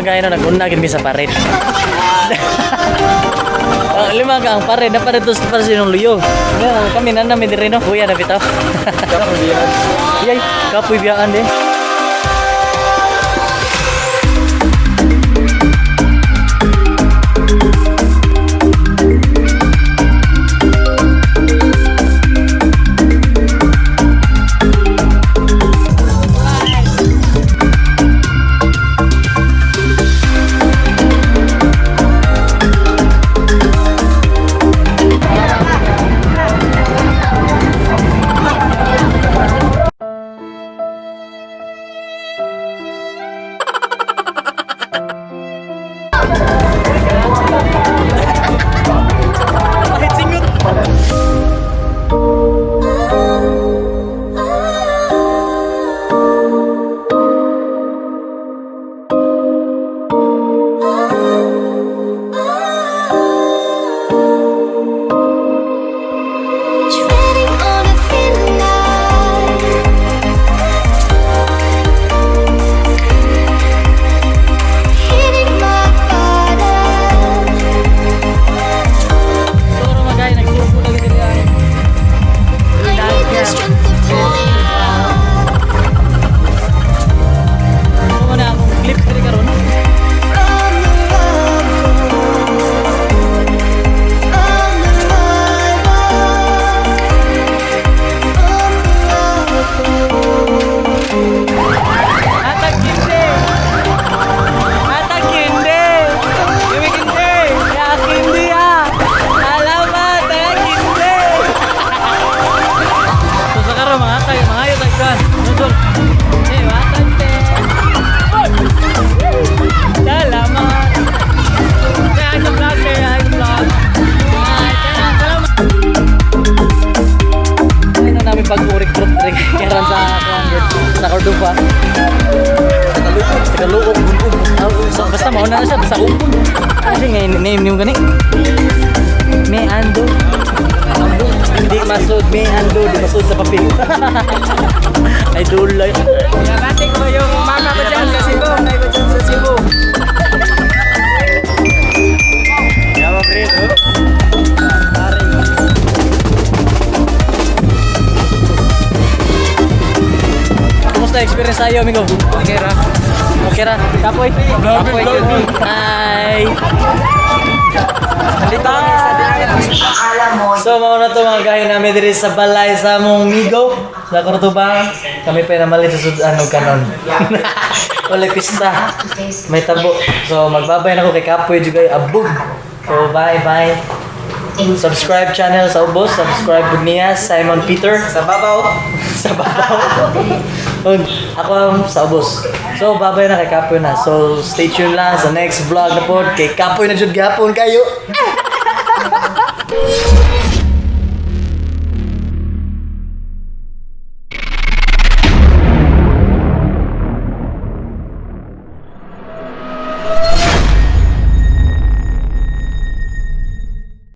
mga gaya no, nag-una gid mi sa pared. Ang lima ka ang pared, na pared to sa sinong luyo. Nga, kami na namin diri no. Kuya na bitaw. Yay, kapoy biyaan din. Kahit singot. Treading on a thin line, hitting my bottom. So mga gaya, nagsuko na gid diri ang I need the strength of time Mo na akong clips diri karon. from the rubble, from the rubble, from the rubble. Hatag kinde. Hatag kinde. Kami kinde. Ya kinde ya. Alamat ya kinde. So sa karon mga tayo, mga ayo tagkan. Nudol. Eh, hatag te. Salamat. Kaya sa vlog, kaya sa vlog. Ay, salamat. Ano namin pag-recruit rin karon sa sa Cordova. Tagalog, gulog. So, basta mauna na siya, basta upon. Kasi nga name niyo gani. Me ando. Di masud, me ando, di masud sa papel. Ay dulay. Binabati ko yung mama ko dyan sa Cebu. Nanay ko dyan sa Cebu. Kumusta experience tayo, amigo? Okay ra. Okay ra. Kapoy. Kapoy. Hi. Nandito kami sa Dinangit. So mao na to mga gahin namin diri sa balay sa among migo sa Cordoba. Kami pa namalit sa sudan og kanon. Wala pista. May tabo. So magbabay na ko kay Kapoy jugay abog. So bye bye. Subscribe channel sa ubos, subscribe pud niya Simon Peter Sa babaw. sa babaw. Ug ako ang sa ubos. So babay na kay Kapoy na. So stay tuned lang sa next vlog na pod kay Kapoy na jud gihapon kayo.